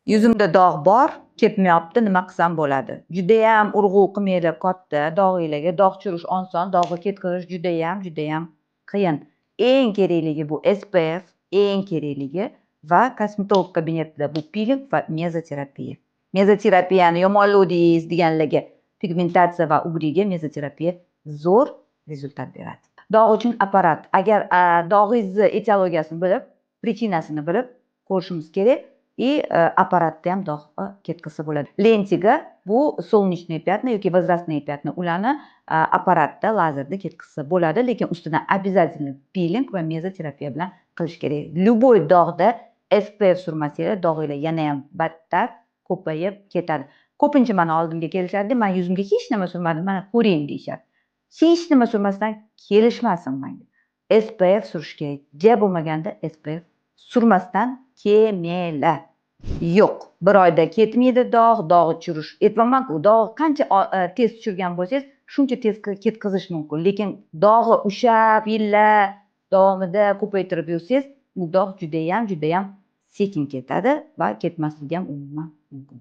Yuzimda dog' bor, ketmayapti, nima qilsam bo'ladi? Judayam urg'u qilmanglar katta dog'inglarga. Dog' tushirish oson, dog'ni ketkazish judayam, judayam qiyin. Eng kerakligi bu SPF, eng kerakligi va kosmetolog kabinetida bu piling va mezoterapiya. Mezoterapiyani yomonlovdingiz deganlarga, pigmentatsiya va угри ga mezoterapiya zo'r результат beradi. Dog' uchun apparat. Agar dog'ingizni etiologiyasini bilib, причина sini bilib ko'rishimiz kerak и apparatda ham dog'ni ketkazsa bo'ladi. Lentigo bu солнечные пятна yoki возрастные пятна, ularni apparatda, lazerda ketkazsa bo'ladi, lekin ustidan обязательно piling va mezoterapiya bilan qilish kerak. Любой dog'da SPF surmasanglar, dog'inglar yanayam battar ko'payib ketadi. Ko'pincha mani oldimga kelishadi, "Man yuzimga hech nima surmadim, mana ko'ring", deyishadi. Hech nima surmasdan kelishmasin manga. SPF surish kerak. Ja bo'lmaganda SPF surmasdan kelmanglar. Yo'q, bir oyda ketmaydi dog', dog'ni tushirish. Aytyapman-ku, dog'ni qancha tez tushirgan bo'lsangiz, shuncha tez ketkazish mumkin. Lekin dog'ni ushlab, yillar davomida ko'paytirib yursangiz, u dog' judayam, judayam sekin ketadi va ketmasligi ham umuman mumkin.